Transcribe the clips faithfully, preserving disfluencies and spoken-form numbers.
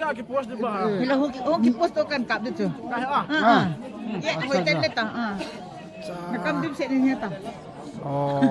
Ka kipost di ba? Hila ho ki, ho kipost to kan kap di chu. Ka ha. Ah, ah. Ye, hoi ten le ta. Ah. Nakam dim se ni ta. Oh.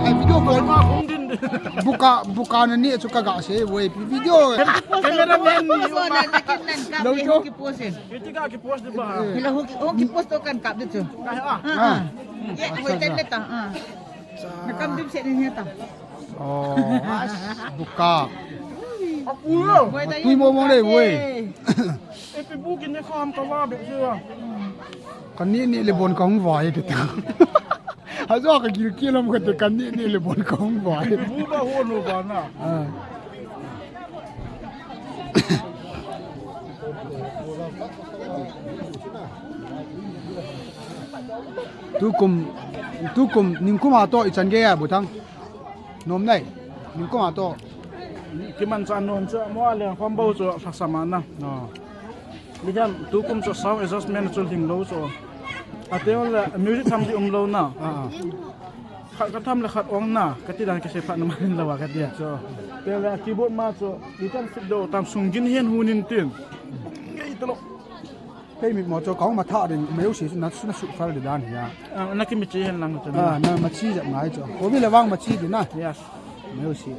Ai, video call. Buka, buka na ni chu ka ga se, wei, video. Cameraman ni. Lo jo. Kipost e. Iti ka kipost di ba? Hila ho ki, ho kipost to kan kap di chu. Ka ha. Ah. Ye, hoi ten le ta. Ah. Nakam dim se ni ta. Oh, as, buka. Apulo. Tui mo mo le, wei. Epi buki ne kham ka wa be chu. Kan ni ni le bon ka hung vai ke ta. Ajo ka gil kilam ka te kan ni ni le bon ka hung vai. Epi bu ba ho no ba na. Ah. Tukum, tukum, ningkum a to ichan gei a, Buthang. Nom nai, ningkum a to. Kimancha nom chu, mo a leng khom bou chu, lhasam a na. Oh. Ni jam, tukum chu sound adjustment chu lhing lou chu. Ate le music tham di um lou na. Ah, ah. Khat ka tham le khat ong na, ka ti dan ka se phat na man lo a ka ti a. Chu. Te le keyboard ma chu, i kan fit do tam sung gin hian hun in tin. Ngei ta lo. Kei mit mo chu ka hung ma tha ding, meu si na, na su fal di dan hi a. Ah, na ki mi chi hen lang chu. Ah, na ma chi jap ngai chu. Ko bi le wang ma chi di na. Yes. Meu si.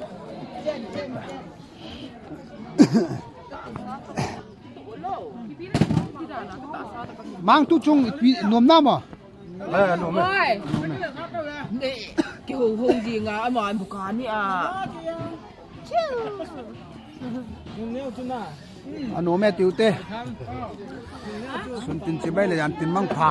Mang tu chung pi nom na mo. Eh, nom e. Oi. Ne, ki ho ho ji nga ama buka ni a. A nom e tiu te. Sun tin chibai le jan tin mang pha.